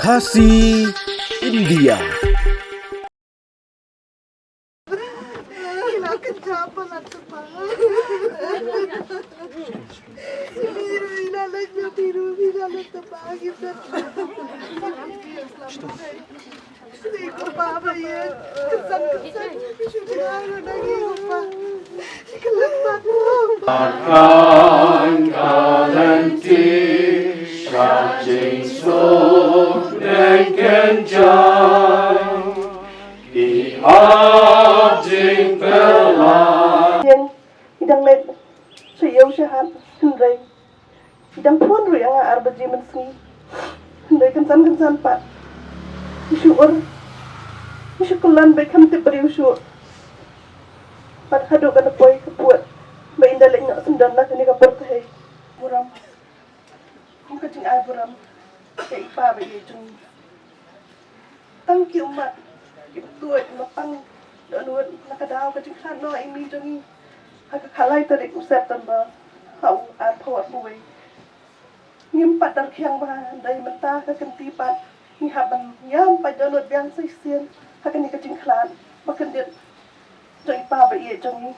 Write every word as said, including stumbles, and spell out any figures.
Khasi India. Ïeng, i dang leit sha ïew sha hat, hynrei i dang phone ruh ïa nga ar baje mynsngi. Hynrei kynsan kynsan pat i shu ur, i shu kyllon ba i khlem tip briew shuh. Pat haduh ka da poi ka pud ba in da leit noh syndon na kane ka por ka hei. Burom. Kum ka jingai burom ïa i pa ba ïeit jong ngi. Tang ki ummat kiba tuid mapang dohnud na ka daw ka jingkhlad noh ïa i mi jong ngi ha ka khatlai tarik u September ha u arphew arphew wei. Ngim pat da rkhiang bha, hynrei mynta ka kynti pat ngi hap ban ïam pat dohnud biang sa shisien ha kane ka jingkhlad ba kyndit jong i pa ba ïeit jong ngi.